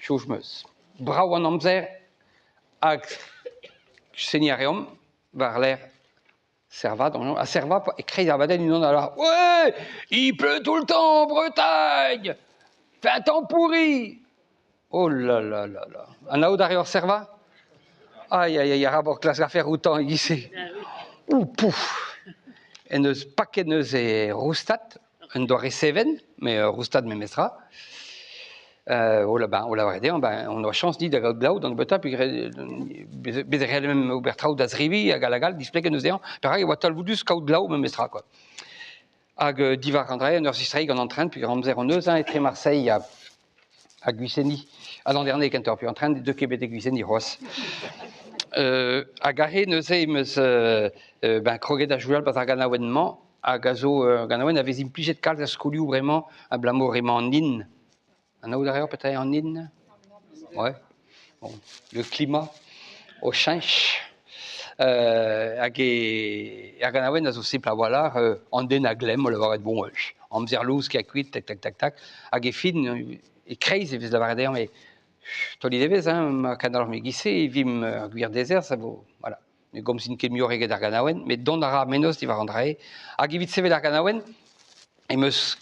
Soñj 'm eus. Brav an amzer hag seniñ a reomp war-lerc'h Servat, ha Servat e-kreiz ar abadenn unan a lâr Ouais, il pleut tout le temps en Bretagne! Fait un temps pourri! Oh là là là là. Anaout a reoc'h Servat? Aïe aïe aïe, arabat klask afer outañ e-giz-se. Ouh, pouf! En deus paket neuze roustad, un doare seven, mais roustad memestra. O la ben, o lavaret dezhañ, ben, on oa chañs dit da gaout glav d'an nebeutañ peogwir bez e c'hellem ober traoù da zebriñ hag all hag all, displeget eus dezhañ perak e oa talvoudus kaout glav memestra quoi. Hag diwar an dra en ur zistreiñ gant an tren peogwir amzer hon eus hein, etre Marseille ha Gwiseni. Ha l'an dernier kentoc'h, peogwir an tren ne deu ket betek Gwiseni c'hoazh. Hag aze neuze em eus ben, kroget da joual 'barzh ar ganaouenn-mañ hag a zo ur ganaouenn a vez implijet kalz er skolioù bremañ abalamour emañ an hin. Anaout a reoc'h petra eo an hin? Ouais. Bon, le climat o cheñch. Hag e ar ganaouenn a zo simpl a-walc'h, an den a glemm o lavaret bon, amzer lous ha kuit, tak tak tak tak. Hag e fin, e-kreiz e vez lavaret dezhañ, mais taolit evezh, hein, ma kadalc'h e-giz-se e vimp ur gwir dezerzh, a vo, voilà. Ne gomzin ket muioc'h eget ar ganaouenn, met dont a ra ar mennozh diwar an dra-se. Hag evit sevel ar ganaouenn, em eus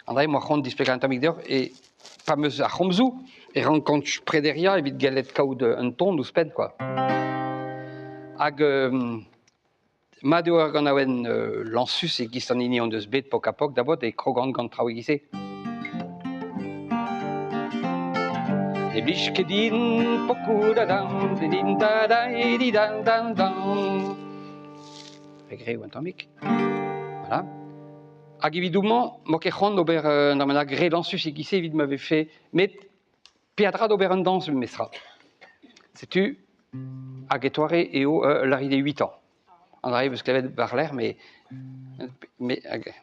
an dra-se 'moa c'hoant displegañ un tammig deoc'h, e pa 'm eus ar c'homzoù e rankan prederiañ evit gellet kaout un ton ouzhpenn quoi. Hag mat eo ar ganaouenn lañsus e-giz an hini hon deus bet pok-ha-pok da-bot e krogan gant traoù e-giz-se. Ne blij ket din pokoù da dam, din da da di dan dan dan. Re grev un tammig. Voilà. Hag evit homañ, 'mo ket c'hoant d'ober un dra bennak re lañsus e-giz-se evit ma vefe met peadra d'ober un dañs memestra. Setu hag e toare eo l'arrivée 8 ans. An dra-se 'veus klevet war-lerc'h met met hag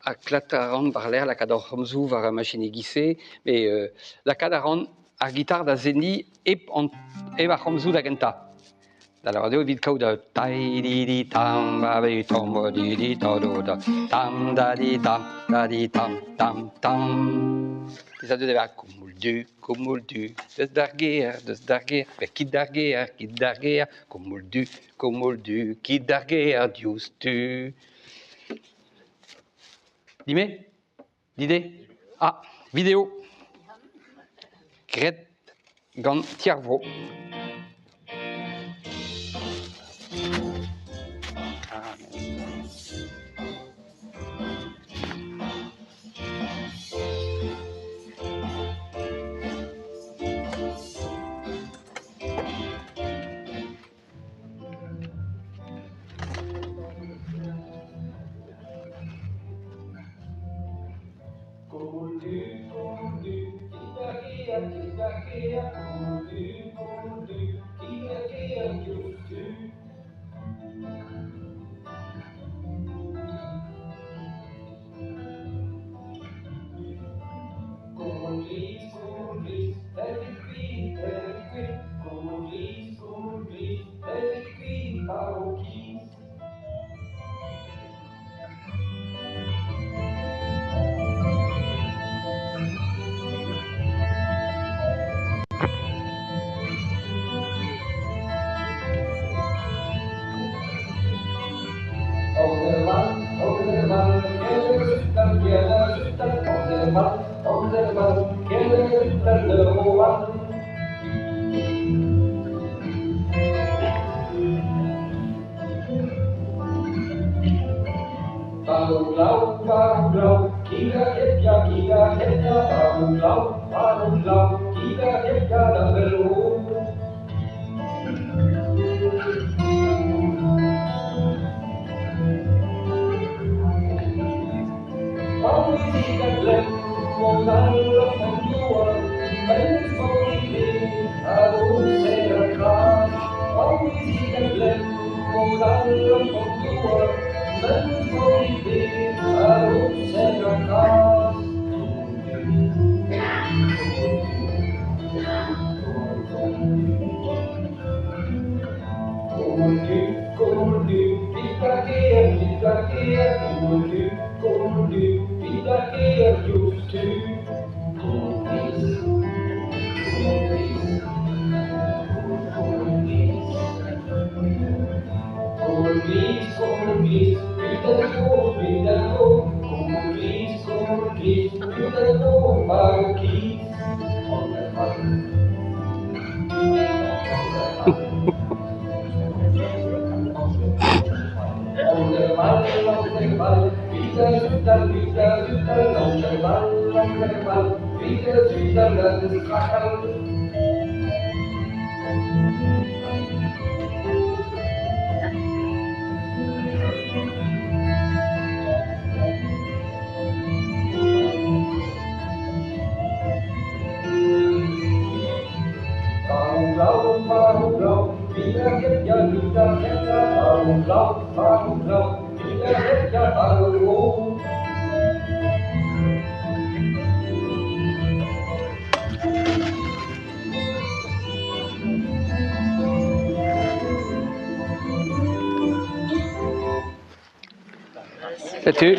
Ha klatañ a ran war-lerc'h lakaat hor c'homzoù war ar machin e-giz-se, met lakaat a ran ar gitar da seniñ hep an hep ar c'homzoù da gentañ. Da lavaret eo evit kaout tai-di-di tam ba ve tam ba di di ta do da tam da di tam da di tam tam tam. Pezh a deu da vezañ koumoul du, koumoul du, deus d'ar gêr, deus d'ar gêr, kit d'ar gêr, kit d'ar gêr, koumoul du, koumoul du, kit d'ar gêr diouzhtu. Dime? Dide? Ah, video. Graet gant Ti ar Vro. Ah, Diouzhtu. Setu.